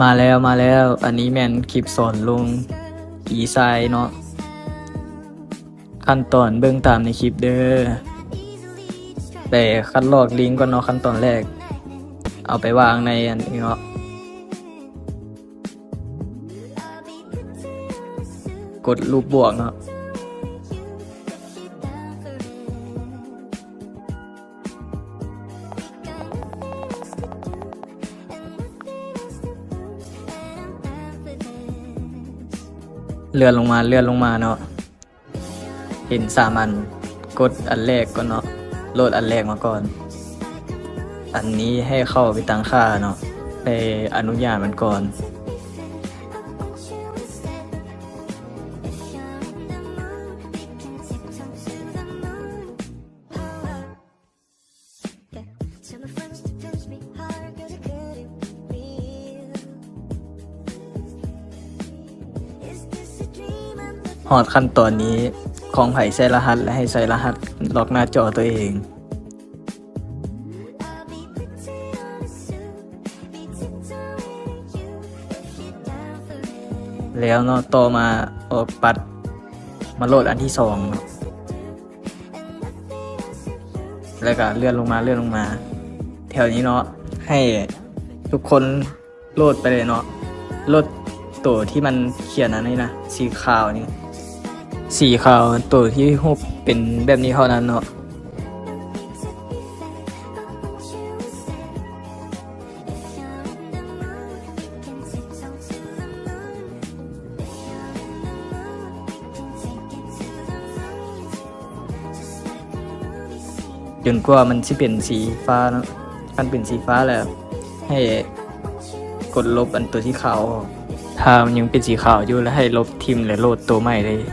ມາແລ້ວ ມາແລ້ວ ອັນນີ້ແມ່ນຄລິບສອນລົງ E-Sign ເນາະ. ຂັ້ນຕອນເບິ່ງຕາມໃນຄລິບເດີ. ໄປຄັດລອກລິ້ງກ່ອນເນາະ ຂັ້ນຕອນແລກ ເອົາໄປວາງໃນອັນນີ້ເນາະ. ກົດຮູບບວກເນາະ. ເລື່ອນລົງມາ ເລື່ອນລົງມາເນາະ. ເຫັນສາມອັນ ກົດອັນແລກກ່ອນເນາະ ໂຫຼດອັນແລກມາກ່ອນ. ອັນນີ້ໃຫ້ເຂົ້າໄປຕັ້ງຄ່າເນາະ ໃຫ້ອະນຸຍາດມັນກ່ອນ. ຮອດຂັ້ນຕອນນີ້ ຂອງໃຜໃສ່ລະຫັດ ແລະ ໃຫ້ໃສ່ລະຫັດລັອກໜ້າຈໍຕົວເອງ. ແລ້ວເນາະ ຕໍ່ມາອອກປັດມາໂຫຼດອັນທີສອງເນາະ. ແລ້ວກະເລື່ອນລົງມາ ເລື່ອນລົງມາ ແຖວນີ້ເນາະ ໃຫ້ທຸກຄົນໂຫຼດໄປເລີຍເນາະ ໂຫຼດໂຕທີ່ມັນຂຽນອັນນີ້ນະ ສີຂາວນີ້ ສີຂາວ ໂຕທີ່ຮູບເປັນແບບນີ້ເທົ່ານັ້ນເນາະ. ຈົນກວ່າມັນຊິເປັນສີຟ້າເນາະ. ຄັນເປັນສີຟ້າແລ້ວ ໃຫ້ກົດລົບອັນໂຕສີຂາວອອກ. ຖ້າມັນຍັງເປັນສີຂາວຢູ່ ແລ້ວໃຫ້ລົບຖິ້ມ ແລະ ໂຫຼດໂຕໃໝ່ເລີຍ.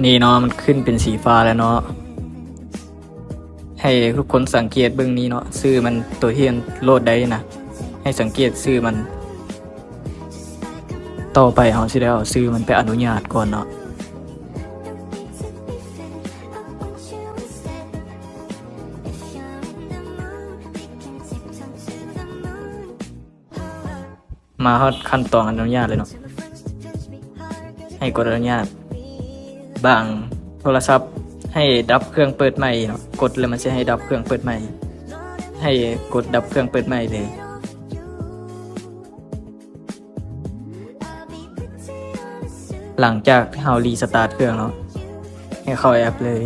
ນີ້ເນາະ ມັນຂຶ້ນເປັນສີຟ້າແລ້ວເນາະ. ໃຫ້ທຸກຄົນສັງເກດເບິ່ງນີ້ເນາະ ຊື່ມັນ ໂຕທີ່ມັນໂຫຼດໄດ້ນະ ໃຫ້ສັງເກດຊື່ມັນ. ຕໍ່ໄປເຮົາຊິໄດ້ເອົາຊື່ມັນໄປອະນຸຍາດກ່ອນເນາະ. ມາຮອດຂັ້ນຕອນອະນຸຍາດເລີຍເນາະ ໃຫ້ກົດອະນຸຍາດ. ບາງໂທລະສັບໃຫ້ດັບເຄື່ອງເປີດໃໝ່ເນາະ ກົດແລ້ວມັນຊິໃຫ້ດັບເຄື່ອງເປີດໃໝ່ ໃຫ້ກົດດັບເຄື່ອງເປີດໃໝ່ເລີຍ. ຫຼັງຈາກທີ່ເຮົາຣີສະຕາດເຄື່ອງເນາະ ໃຫ້ເຂົ້າແອັບເລີຍ.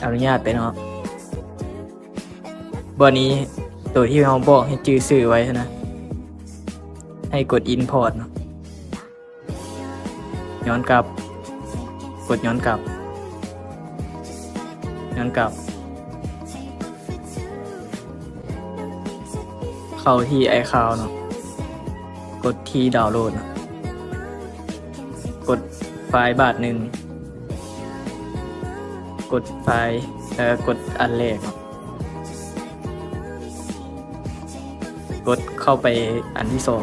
ອະນຸຍາດໄປເນາະ. ບ່ອນນີ້ໂຕທີ່ເຮົາບອກໃຫ້ຈື່ຊື່ໄວ້ຫັ້ນນະ ໃຫ້ກົດອິມພອດເນາະ. ຍ້ອນກັບ ກົດຍ້ອນກັບ ຍ້ອນກັບ ເຂົ້າທີ່ໄອຄາວເນາະ ກົດທີ່ດາວໂຫຼດເນາະ ກົດໄຟລ໌ບາດໜຶ່ງ ກົດໄຟລ໌ ແລ້ວກໍກົດອັນແລກເນາະ. ກົດເຂົ້າໄປອັນທີສອງ.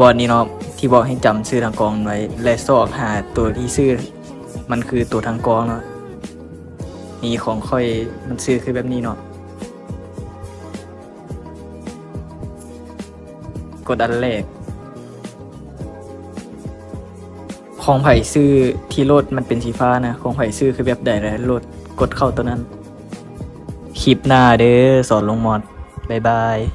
ບ່ອນນີ້ເນາະ ທີ່ບອກໃຫ້ຈຳຊື່ທາງກ້ອງໄວ້ ແລະ ຊອກຫາໂຕທີ່ຊື່ມັນຄືໂຕທາງກ້ອງເນາະ. ນີ້ຂອງຂ້ອຍມັນຊື່ຄືແບບນີ້ເນາະ. ກົດອັນແລກ. ຂອງໃຜຊື່ທີ່ໂຫຼດມັນເປັນສີຟ້ານະ? ຂອງໃຜຊື່ຄືແບບໃດ ແລ້ວໂຫຼດ ກົດເຂົ້າໂຕນັ້ນ. ຄລິບໜ້າເດີ ສອນລົງມອດ. ບາຍບາຍ.